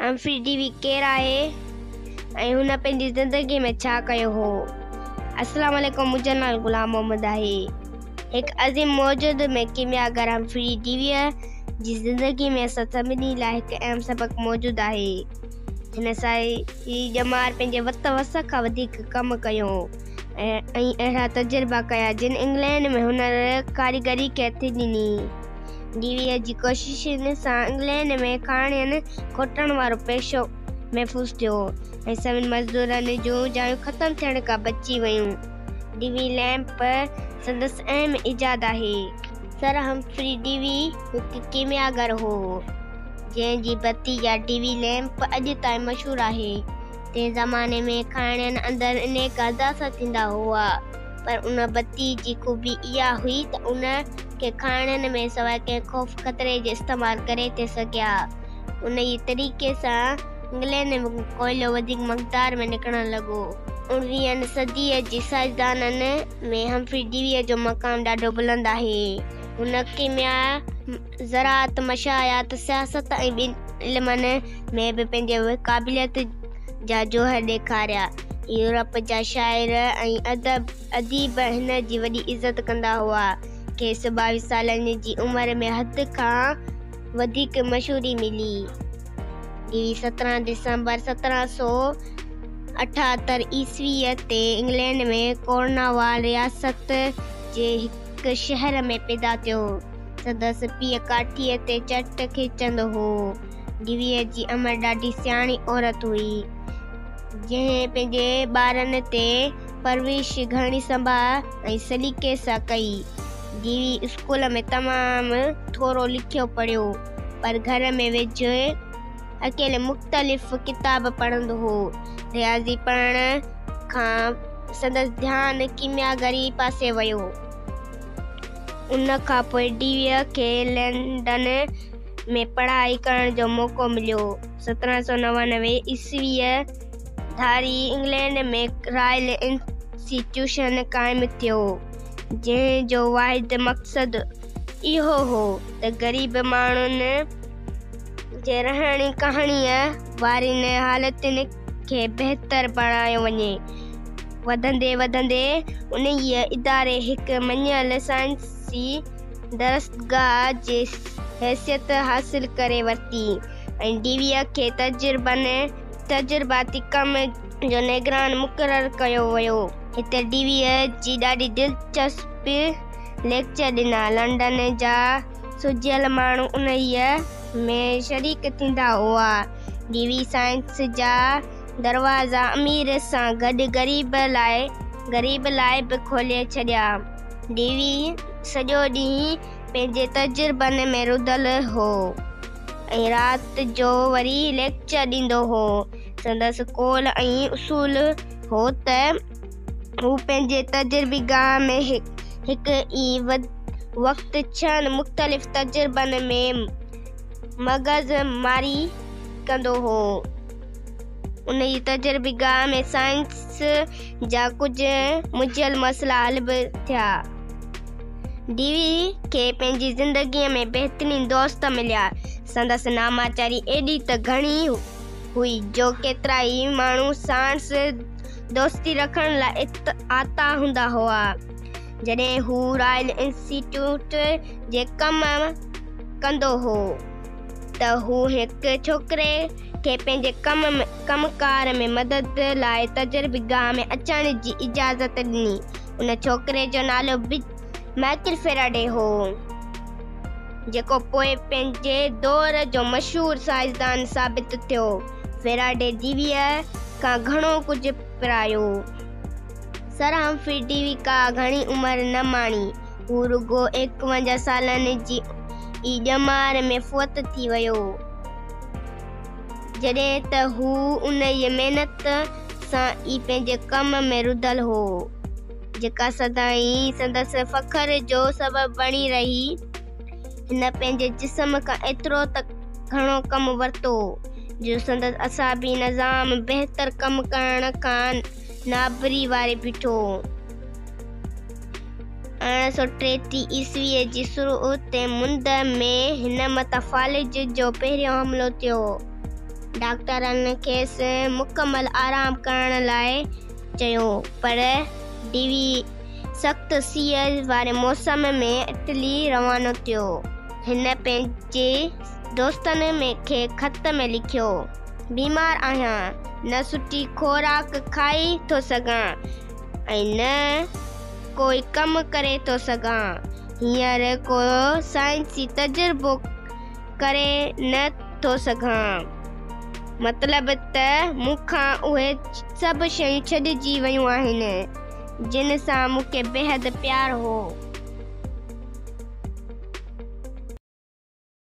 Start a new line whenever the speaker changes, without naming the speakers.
همفري Dewey ڪير آهي ۽ هن پنهنجي زندگي ۾ ڇا ڪيو هو؟ السلام عليڪم منهنجو نالو غلام محمد آهي. هڪ عظيم موجد ۾ ڪيمياگر همفري ڊيويء جي زندگي ۾ اسان سڀني لاء هڪ اهم سبق موجود آهي. هن ساري ڄمار پنهنجي وت وس کان وڌيڪ ڪم ڪيو ۽ اهڙا تجربا ڪيا جن انگلينڊ ۾ هنر ڪاريگري کي هٿي ڏني. ڊيويء جي ڪوششن سان انگلينڊ ۾ کاڻين کوٽڻ وارو پيشو محفوظ ٿيو ۽ سوين مزدورن جون جايون ختم ٿيڻ کان بچي ويون. ڊيوي ليمپ سندس اهم ايجاد آهي. سر همفري ڊيوي هڪ ڪيمياگر هو، جنهن جي بتي يا ڊيوي ليمپ اڄ تائين مشهور آهي. تنهن زماني ۾ کاڻين اندر انيڪ حادثا ٿيندا هئا، پر ان بتي جي خوبي اها هئي ته ان کي کاڻين ۾ سواء ڪنهن خوف خطري جي استعمال ڪري ٿي سگهيا. انهيء طريقي سان انگلينڊ ۾ ڪوئلو وڌيڪ مقدار ۾ نڪرڻ لڳو. اڻويهين صديء جي سائنسدانن ۾ همفري ڊيويء جو مقام ڏاڍو بلند آهي. هن ڪيميا، زراعت، معاشيات، سياست ۽ ٻين علمن ۾ به پنهنجي قابليت جا جوهر ڏيکاريا. يورپ جا شاعر ۽ اديب هن جي وڏي عزت ڪندا هئا. کيس 22 سالن جي عمر ۾ حد کان وڌيڪ مشهوري ملي. ڊيوي 17 ڊسمبر 1778 عيسويء تي انگلينڊ ۾ ڪورنوال رياست جي هڪ شهر ۾ پيدا ٿيو. سندس پيء ڪاٺيء تي چٽ کيچندو هو. ڊيويء جي امڙ ڏاڍي سياڻي عورت هئي، جنهن پنهنجي ٻارن تي پرورش گهڻي سنڀال ۽ سليقي سان ڪئي. ڊيوي اسڪول ۾ تمام ٿورو لکيو پڙهيو، پر گهر ۾ ويجهي اڪيلي مختلف ڪتاب پڙهندو هو. رياضي پڙهڻ کان سندس ڌيان ڪيمياگري پاسي ويو. ان کان پوء ڊيويء کي لنڊن ۾ پڙهائي ڪرڻ جو موقعو مليو. 1799 عيسويء ڌاري انگلينڊ ۾ رائل انسٽيٽيوشن قائم ٿيو، جنهن جو واحد مقصد اهو هو ته غريب ماڻهن جي رهڻي ڪهڻيء وارين حالتن کي بهتر بڻايو وڃي. وڌندي وڌندي انهيء اداري هڪ مڃيل سائنسي درسگاهه جي حيثيت حاصل ڪري ورتي ۽ ڊيويء کي تجرباتي ڪم جو نگران مقرر ڪيو ويو. هتي ڊيويء جي ڏاڍي دلچسپ ليڪچر ڏنا. لنڊن جا سجهيل ماڻهو انهيء ۾ شريڪ ٿيندا هئا. ڊيوي سائنس جا دروازا امير سان گڏ غريب لاء به کولي ڇڏيا. ڊيوي سڄو ڏينهن پنهنجي تجربن ۾ رڌل هو ۽ رات جو وري ليڪچر ڏيندو هو. سندس قول ۽ اصول هو ته هو پنهنجي تجربيگاهه ۾ هڪ ئي وقت ڇهن مختلف تجربن ۾ مغز ماري ڪندو هو. انهيء تجربيگاهه ۾ سائنس جا ڪجهه منجهيل مسئلا حل به ٿيا. ڊيوي کي پنهنجي زندگيء ۾ بهترين دوست مليا. سندس ناماچاري ايڏي ته گهڻي هئي جو ڪيترائي ماڻهو ساڻس دوستي رکڻ لاء آتا هوندا هئا. جڏهن هو رائل انسٽيٽيوٽ جي ڪم ڪندو هو ته هو هڪ ڇوڪري کي پنهنجي ڪم ڪار ۾ مدد لاء تجربيگاهه ۾ اچڻ جي اجازت ڏني. ان ڇوڪري جو نالو مائيڪل فيراڊي هو، جيڪو پوء پنهنجي دور جو مشهور سائنسدان ثابت ٿيو. فيراڊي ڊيويء کان گهڻو ڪجهه پرايو. سر همفري ڊيوي ڪا گهڻي عمر نه ماڻي. هو رڳو 51 سالن جي ئي ڄمار ۾ فوت ٿي ويو. جڏهن ته هو انهيء محنت سان ئي پنهنجي ڪم ۾ رڌل هو، جيڪا سدائين سندس فخر جو سبب بڻي رهي. هن پنهنجي جسم کان ايترو ته گهڻو ڪم ورتو، جو سندس اعصابي نظام بهتر ڪم ڪرڻ کان نابري واري بيٺو. 1833 عيسويء جي شروع تي مند ۾ هن مٿان فالج جو پهريون حملو ٿيو. ڊاڪٽرن کيس مڪمل آرام ڪرڻ لاء چيو، پر ڊيوي سخت سيء واري موسم ۾ اٽلي روانو ٿيو. هن پنهنجي دوستن کي خط ۾ لکيو، بيمار آهيان، نه سٺي خوراڪ کائي ٿو سگهان ۽ نه ڪوئي ڪم ڪري ٿو سگهان. هينئر ڪو سائنسي تجربو ڪري نه ٿو سگهان. مطلب ته مون کان اهي سڀ شيون ڇڏجي ويون آهن، جن سان مون کي بيحد پيار هو.